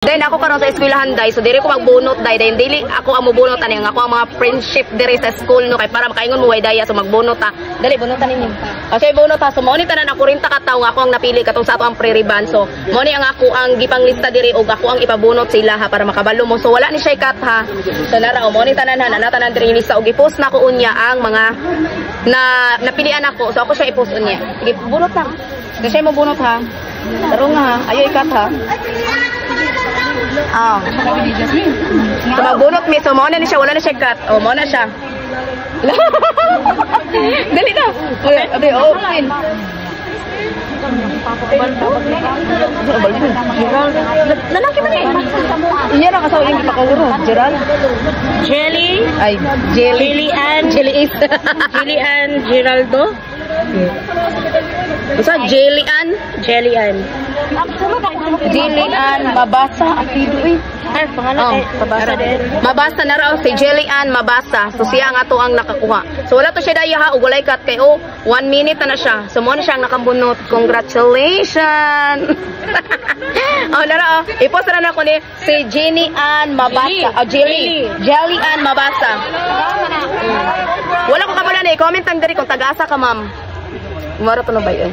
Then ako karon sa eskwelahan, day, so diri ko magbunot, day. Then dili ako ang mobunot ani, ang ako ang mga friendship diri sa school, no, kay para makaingon mo way daya, so magbunot ta. Dali, bunutan ninyo. Okay, bunot ha. So mao ni tanan ang 40 ka tawo nga ako ang napili katong sa ato ang pre-ribbon. So mao ni ang ako ang gipanglista diri ug ako ang ipabunot sila ha, para makabalo mo. So wala ni siya cut ha. So nara o, mao ni tanan ha, na tanan diri lista ug i-post na ko unya ang mga na napilian ako. So ako siya i-post unya. Sige, bunot na. Kasi mo bunot ha. Tarong ha. Ayo i-cut ha. Ah. So magbunot mi, so mao na ni siya, wala na siya cut. Oh, mao na siya. Dali na. Okay, ate, oh, open. Lalaki man eh. Iya ra kasaw yung ipakawuro. Gerald. Jelly. Ay, Jelly. Jelly Ann. Jelly is. Jelly Ann Geraldo. Usa Jelly Ann. Jelly Ann. Jelly Ann Mabasa apido eh. Ay, pangalan Oh, eh. Pabasa din. Mabasa na raw si Jelly Ann Mabasa. So siya nga to ang nakakuha. So wala to siya daya ha ug walay cut kay oh, 1 minute na na siya. So mo na siya ang nakambunot. Congratulations. Oh, nara oh. I-post na nako ni si Jenny Ann Mabasa. Oh, Jelly. Jelly Ann Mabasa. Wala ko kabalo ni comment ang diri kung taga-asa ka, ma'am. Mara to na ba yun?